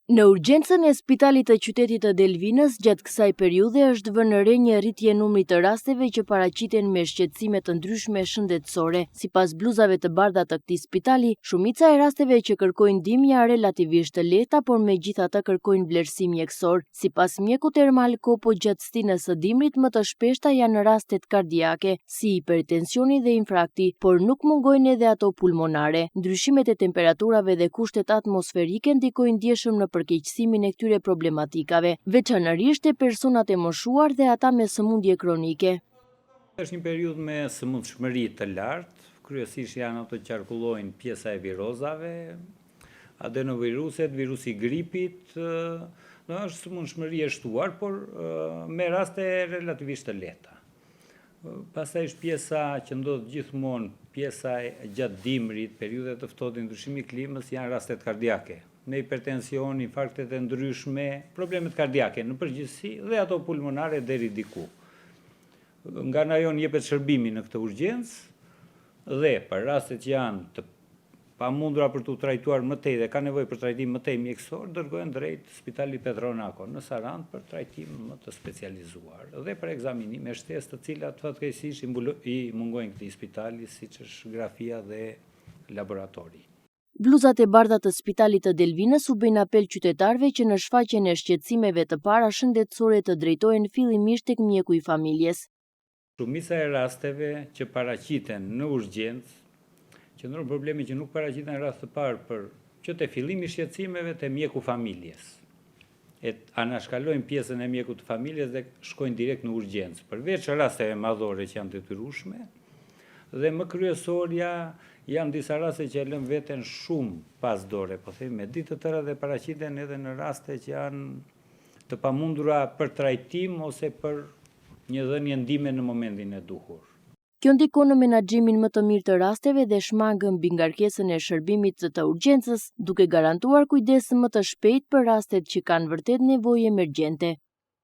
Në urgjencën e spitalit të qytetit të Delvinës, gjatë kësaj periudhe është vënë re një rritje e numrit të rasteve që paraqiten me shqetësime të ndryshme shëndetësore. Sipas bluzave të bardha të këtij spitali, shumica e rasteve që kërkojnë ndihmë janë relativisht të lehta, por megjithatë kërkojnë vlerësim mjekësor. Sipas mjekut Ermal Kopo, gjatë stinës së dimrit më të shpeshta janë rastet kardiake, si hipertensioni dhe infarkti, por nuk mungojnë edhe ato pulmonare. Ndryshimet e temperaturave dhe kushtet atmosferike ndikojnë ndjeshëm në përkeqësimin e këtyre problematikave, veçanërisht te personat e moshuar dhe ata me sëmundje kronike. Është një periudhë me sëmundshmëri të lartë, kryesisht janë ato që qarkullojnë pjesa e virozave, adenoviruset, virusi i gripit, është sëmundshmëri e shtuar, por me raste relativisht të lehta. Pastaj është pjesa që ndodh gjithmonë, pjesa gjatë dimrit, periudha të ftohtit, ndryshimi i klimës, janë rastet kardiake. Me hipertension, infarktet e ndryshme, problemet kardiake në përgjithësi dhe ato pulmonare deri diku. Nga ana jonë jepet shërbimi në këtë urgjencë dhe për rastet që janë të pamundura për t'u trajtuar më tej dhe ka nevojë për trajtim më tej mjekësor, dërgohen drejt Spitalit Petro Nako në Sarandë për trajtim më të specializuar dhe për ekzaminime shtesë të cilat fatkeqësisht i mungojnë këtij spitali, siç është grafia dhe laboratori. Bluzat e bardha të Spitalit të Delvinës u bëjnë apel qytetarëve që në shfaqjen e shqetësimeve të para shëndetësore të drejtohen fillimisht tek mjeku i familjes. Shumica e rasteve që paraqiten në urgjencë, qëndron problemi që nuk paraqiten në radhë të parë për që te fillimi i shqetësimeve te mjeku familjes. E anashkalojnë pjesën e mjekut të familjes dhe shkojnë direkt në urgjencë, përveç rasteve madhore që janë detyrueshme, dhe më kryesorja janë disa raste që e lënë veten shumë pas dore, po themi me ditë të tëra dhe paraqiten edhe në raste që janë të pamundura për trajtim ose për një dhënie ndihme në momentin e duhur. Kjo ndikon në menaxhimin më të mirë të rasteve dhe shmang mbingarkesën e shërbimit të urgjencës, duke garantuar kujdes më të shpejtë për rastet që kanë vërtet nevojë emergjente.